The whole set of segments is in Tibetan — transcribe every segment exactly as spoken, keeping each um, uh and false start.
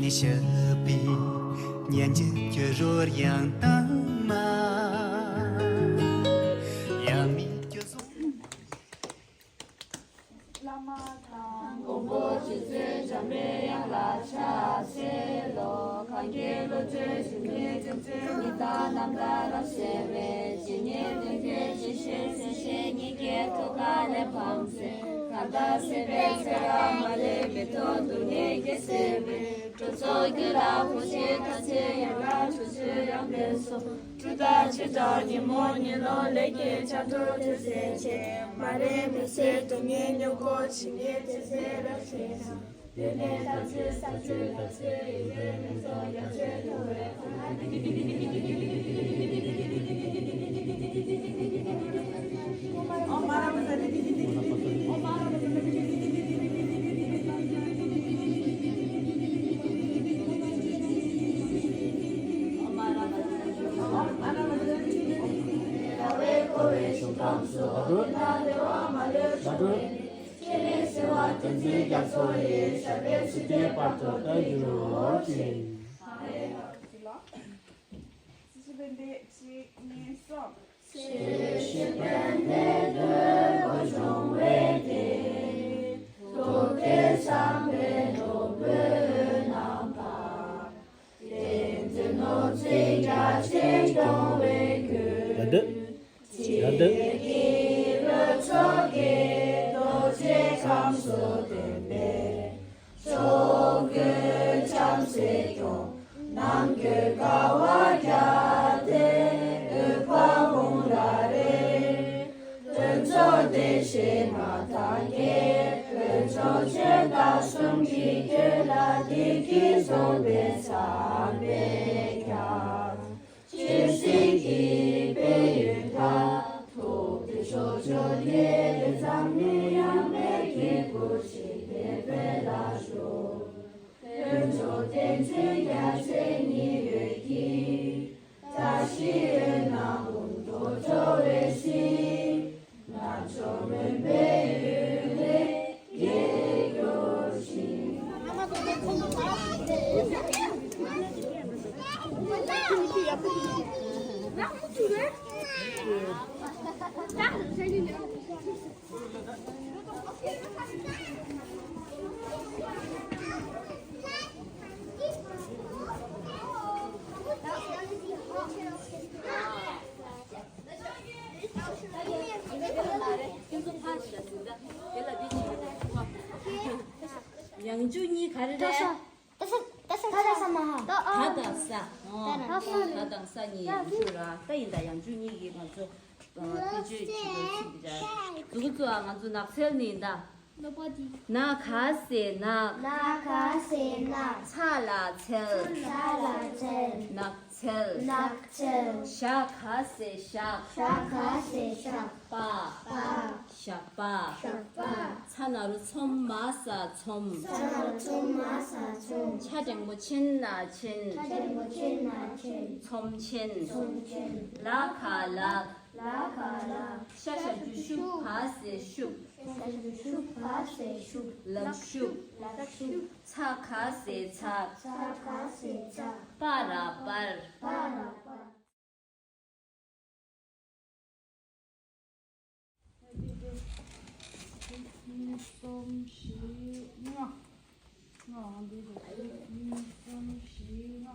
ཞབས་པད་སྙན་འཇེབས་ཀྱི་རོལ་དབྱངས་དྭངས་མ། ཡབ་མེས་ཀྱི་གཟུངས། བླ་མ་དང་། མགོན་པོ་རྗེ་བཙུན་འཇམ་པའི་དབྱངས་ལ་ཕྱག་འཚལ་ལོ། གང་གི་བློ་གྲོས་ཞུམ་མེད་བདེན་བརྫུན་ཉི་ཟླ་རྣམ་དག་རབ་གསལ་བའི། ཇི་སྙེད་དོན་ཀུན་ཇི་བཞིན་གསལ་བྱེད་ཉིད་ཀྱི་ཐུགས་ཀ་ནས་ཕངས་ཚེ། གང་དག་སྲིད་པའི་ཚེ་རབས་མ་ལུས་མི་ཐོག་སྡུག་བསྔལ་གྱིས་གཟིར་བའི། སྒྲོ་འཚོ་རྒྱུད་ལ་ཕོག་ཕྱིར་མཐར་ཕྱིན་ཡན་ལག་ཆོས་ཚུལ་ཡང་སྤེལ་སོ། སྤྲུལ་དང་ཕྱིར་འབྲང་ཉོན་མོངས་གཉིད་ལོག་ལས་ཀྱི་ཆགས་སྡང་དྲི་ཟའི་ཆེ། མ་རིག་མུན་སེལ་སྡུག་བསྔལ་མྱུ་གུ་ཇི་སྙེད་དེ་ཚེ་རབ་ཆད་ན། དུས་མཐའི་ལྟ་ཚུལ་ས་བཅུ་ལྟ་ཚུལ་ཡིན་པས་མི་ཚོགས་རྒྱ་མཚོའི་ཐོག་བའི་ཁོ་ན་ནི། ཁྱེད་ལས་སེ་བ་བསྟན་འཛིན་རྒྱ་མཚོ་ཡི་ཞབས་པད་སྲིད་མཐའི་བར་དུ་བརྟན་གྱུར་ཅིག། ཚེ་ཕན་གནས་དུས་འགོ་བྱུང་བའི་དེ། ཐུགས་བསྐྱེད་བསམ་པའི་ནོར་བུ་རྣམ་པ། བསྟན་འཛིན་ནོར་འཛིན་རྒྱ་ཆེན་སྐྱོང་བའི་མགོན། ཡ་འདི། ཡ་འདི། ཀྱི་ལོ་ཚོགས་ཀྱི་རྡོ་རྗེ་ཁམས་སུ་ལྡན་པའི། ཕྱོགས་ཀུན་བྱམས་བརྩེས་སྐྱོང་། ནམ་རྒྱུན་དགའ་བ་བརྒྱ་སྟེ་འོད་དཔག་ཀུན་ལ་རེག། དོན་རྫོགས་བདེ་གཤེགས་མངའ་ཐང་རྒྱས། དཀོན་མཆོག་སྤྱན་དང་གསུམ་གྱི་རྒྱུད་ལ། བདེ་སྐྱིད་འཛོམས་པའི་བསམ་པས་ཀྱང་། སྤྱན་གཟིགས་ཀྱི་དཔལ་ཡོན་དང་། ཐུགས་བདེ་ཕྱོགས་བཅུར་གནས་པའི་མཛངས་མའི་དབྱངས་མེད་ཀྱི་སྐུ་ཅིག་དེ་སྤེལ་ལ་བཞུགས། དཀོན་མཆོག་བསྟན་འཛིན་རྒྱལ་མཚན་ཉི་འོད་ཀྱིས། བཀྲ་ཤིས་འོད་སྣང་དགུང་དུ་འཕྲོ་བའི་ཚེ། རྣལ་འབྱོར་མོས་པའི་ཡུལ་ལས་རྒྱལ་གྱུར་ཅིག། ཡང་འཇུག་གཉིས་ག་རེ་རེད། ད་ས་ད་ས་ས་མ་ཧ། ད་དང་ས། ཨོ། ད་དང་ས་གཉིས་ཡང་འཇུག་ར། ད་ཡིན་ད་ཡང་འཇུག་གཉིས་ཀྱིས་ང་ཚོ་ཨ་དཔེ་བརྗོད་བྱེད་དགོས་ཚིག་འདི་ར། མཛུ་གུ་བཙུགས་ཨ། ང་ཚོ་ནགས་ཚལ་ནི་ཡིན་ད། ན་ག་ས་ནགས། ན་ག་ས་ནགས། ཚ་ལ་ཚལ། ཚ་ལ་ཚལ། ནགས་ཚལ། ནགས་ཚལ། ཞ་ག་ས་ཞག། ཞ་ག་ས་ཞག། པ། པ། ཞགས་པ། ཞགས་པ། ཚ་ན་རོ་ཚོ་མ་ས་ཚོམས། ཚ་ན་རོ་ཚོ་མ་ས་ཚོམས། ཆ་འགྲེང་བུ་ཆེན་ན་ཆེན། ཆ་འགྲེང་བུ་ཆེན་ན་ཆེན། ཚོམས་ཆེན། ཚོམས་ཆེན། ལ་ག་ལགས། ལ་ག་ལགས། ཤ་ཞབས་ཀྱུ་ཤུ་ག་ས་ཤུགས། ཤ་ཞབས་ཀྱུ་ཤུ་ག་ས་ཤུགས། ལག་ཤུབས། ལག་ཤུབས། ཚ་ག་ས་ཚགས། ཚ་ག་ས་ཚགས། པ་ར་པར། པ་ར་པར། གཉིས། གསུམ། བཞི། ལྔ། ལྔ། འདི་རེད། གཉིས། གསུམ། བཞི། ལྔ།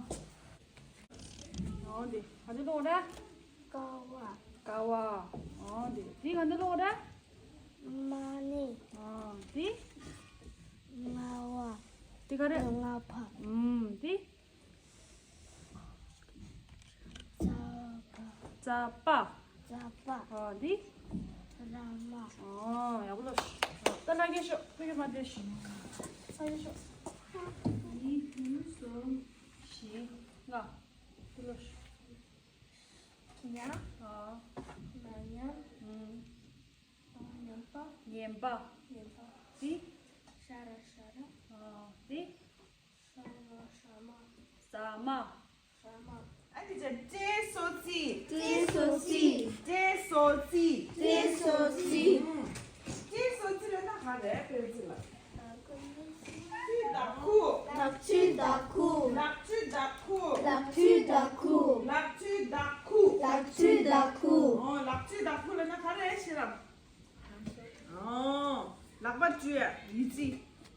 འོ་འདི་ག་འདི་ཀློག་ར། ཀ་བ། ཀ་བ། འོ་འདི་འདི་ག་འདི་ཀློག་ར། མ་ཎི། འོ་འདི། ང་བ། འདི་ག་རེ། ང་ཕ། ཨུམ། འདི། ཙ་པ། ཙ་པ། ཙ་པ། ཨོ་འདི། ར་མ། ཨོ་ཡག་པོ་ལོ། ད་ལྷག་གེ་ཤོག་ཕ་གི་མ་བསྡད་ཤོག་ལྷག་གེ་ཤོག་གཉིས། གསུམ། བཞི། ལྔ། འདི་ལོ། ཉ། ཨོ། ན་ཉ། ཨུམ། ཨོ་ཉམས་པ། ཉན་པ། ཉན་པ། འདི། ཤ་ར་ཤ་ར། ཨོ་འདི། ས་མ། ས་མ། ས་མ། ས་མ། ཨ་ནི་ཅ་ཏྲེ་སོ་ཙི། ཏྲེ་སོ་ཙི། ཏྲེ་སོ་ཙི། ཏྲེ་སོ་ཙི། ཨུམ། ཏྲེ་སོ་ཙི་ལབ་ན་ག་རེ་དཔེ་ཅིག་ལ། ཆུའི་བདག་པོ། ཆུའི་བདག་པོ། ལག་མཐིལ་དང་ཁུ། ཨོ། ལག་མཐིལ་དང་ཁུ་ལབ་ན་ག་རེ་ཤེས་རབ། ཨོ། ལག་པ་འཁྲུ་ཡ་ཡི་ཙི།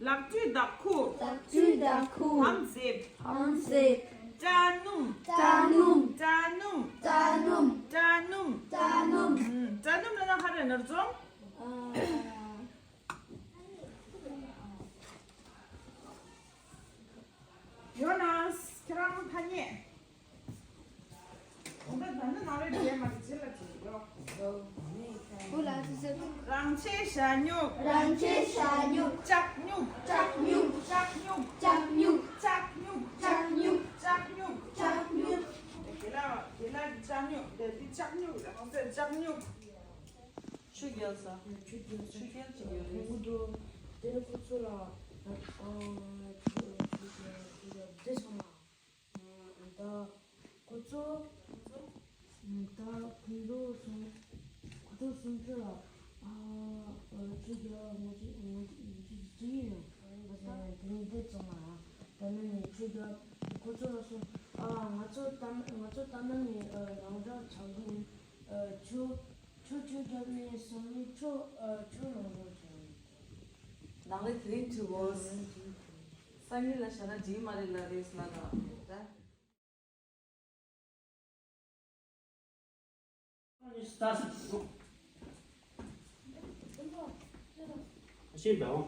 ལག་མཐིལ་དང་ཁུ། ལག་མཐིལ་དང་ཁུ། ཧམ་ཟེབ། ཧམ་ཟེབ། སྐྲ་སྣུམ། སྐྲ་སྣུམ། སྐྲ་སྣུམ། སྐྲ་སྣུམ། སྐྲ་སྣུམ། སྐྲ་སྣུམ། ཨུམ། སྐྲ་སྣུམ་ལབ་ན་ག་རེ་ནོར་བྱུང་། ཨ། ཡོ་ནཱས། ཁྱེད་རང་ཐ་སྙད། འོ་ད་ད་ནི་ནང་ལ་བྲིས་མ་རེད། རྗེས་ལ་བྲིས་ཡོ། རང་ཆས་ཞ་སྨྱུག་རང་ཆས་ཞ་སྨྱུག་ལྕགས་སྨྱུག་ལྕགས་སྨྱུག་ལྕགས་སྨྱུག་ལྕགས་སྨྱུག་ལྕགས་སྨྱུག་ལྕགས་སྨྱུག་ལྕགས་སྨྱུག་དེ་ལ་དེ་ལ་ལྕགས་སྨྱུག་དེ་དེ་ལྕགས་སྨྱུག་རེད། ཧོ་སེ་ལྕགས་སྨྱུག་ཆུ་རྐྱལ་ས། ཆུ་རྐྱལ་ཆུ་རྐྱལ་ཅིག་ཡོད་རེད། ཁོང་ཚོ་དེ་ནི་ཁོ་ཚོ་ལ་ཆུ་རྐྱལ་ཆུ་རྐྱལ་ཆུ་རྐྱལ་དེ་སོང་ལ། ད་ཁོ་ཚོ་ད་ཁོང་ཚོ་སོང་ཁོ་ཚོ་སོང་ཚོ་ལ་ཆུ་རྐྱལ་ང་ཚོ་ང་ཚོ་ཅི་ཡིན་ཡང་དེ་ནི་དེ་སོང་ལ། ད་ནི་ཆུ་རྐྱལ་ཁོ་ཚོ་ལ་སོང་ང་ཚོ་ད་ང་ཚོ་ད་ནི་རང་འཇགས་ཆགས་ཀྱི་ཡིན། ཆུ། ཆུ་ཆུ་རྒྱབ་ནས་སོང་ནས་ཆུ་ཨ་ཆུ་ནང་ལོགས་བྱུང་། ནང་ལས་དེ་རིང་ཆུ་བོ། སང་ཉིན་ལ་བྱ་ན་འགྲིག་མ་རེད་ལ་རེས་ལ་ལ་ད། ཤེས་པའོ།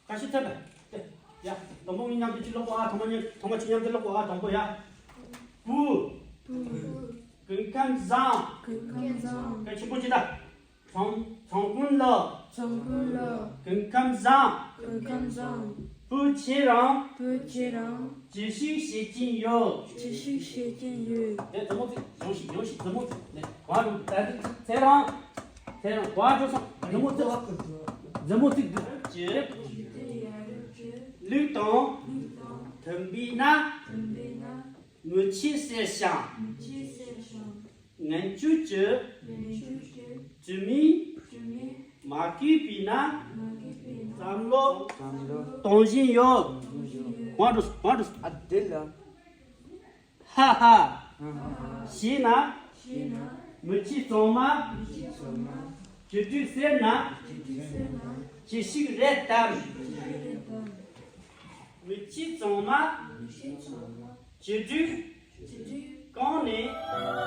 ཁ་ཤས་ཐོས་པས། ཡ། དང་པོ་ངས་མཉམ་དུ་ཅིག་ཀློག་གོ་ཨ། ཐོག་མ་ཉིད་ཐོག་མ་ཅིག་མཉམ་དུ་ཀློག་གོ་ཨ། དང་པོ་ཡ། བུ། བུ། སྐུ་ཁམས་བཟང་། སྐུ་ཁམས་བཟང་། གལ་ཆེན་པོ་ཅིག་ད། ཚོང་ཚོང་དཔོན་ལགས། ཚོང་དཔོན་ལགས། སྐུ་ཁམས་བཟང་། སྐུ་ཁམས་བཟང་། བུ་ཁྱེད་རང་། བུ་ཁྱེད་རང་། ཅི་ཞིག་བྱེད་ཀྱིན་ཡོད། ཅི་ཞིག་བྱེད་ཀྱིན་ཡོད། དེ་མཛུབ་མོ་བཙུགས། ཡོང་ཞིག་ཡོང་ཞིག་མཛུབ་མོ་བཙུགས་ནས་གོ་འགྲོ། ད་དེ་ཚེ་རང་། ཚེ་རང་གོ་འགྲོ་སོང་། མཛུབ་མོ་བཙུགས། མཛུབ་མོ་བཙུགས་དུས་ཀྱི། ལུགས་དང་མཐུན་པས་ན། མི་ཆོས་ཟེར་ཞིང་། ངན་སྤྱོད་ཀྱི་དྲི་མས་མ་གོས་པས་ན། བསམ་བློ་གཏོང་བཞིན་ཡོད། གོ་འགྲོ་སོང་། གོ་འགྲོ་སོང་། ཨ་དེ་ལ། ཧ་ཧ། ཞེས་ན། མི་ཆོས་གཙང་མ། བཅུད་དྲུག་ཟེར་ན། ཅི་ཞིག་རེད་དམ། མི་ཆོས་གཙང་མ། བཅུད་དྲུག་གང་ནས།